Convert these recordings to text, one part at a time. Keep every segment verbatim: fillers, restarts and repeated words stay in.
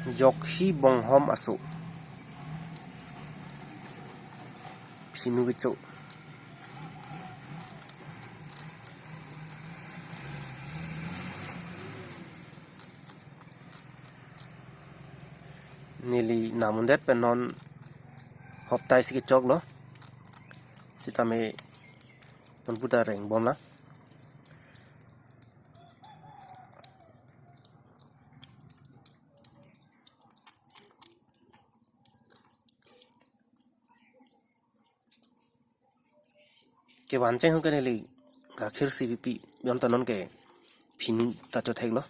Jokhi bonghom aso. Phinu kecho. Neli namundet pen non hoptai si kechoklo. Sitame non puta rengbomlang. Kevan cheng hu ke neli gakhir si pipi, jon ta non ke phinu ta chotheklo.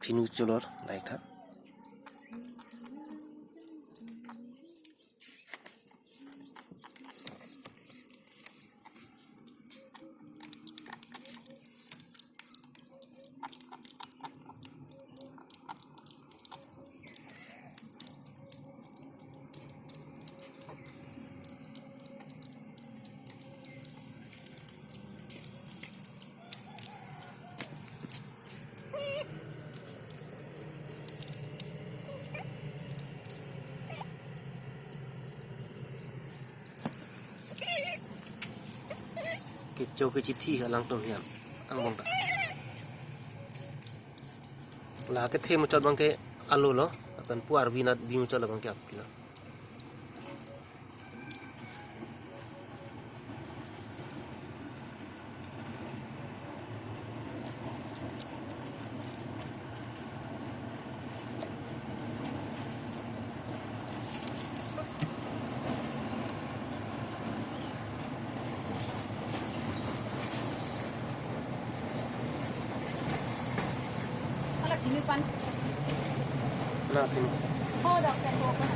Phinu cholor laitha. Kecho kechithi alangtum hiam angbong ta. La kethe muchot abang ke alu lo, lapen pu arvi nat bi muchot abang ke api lo. Hala phinu pan. Na phinu. Oh, dok pen bo pan.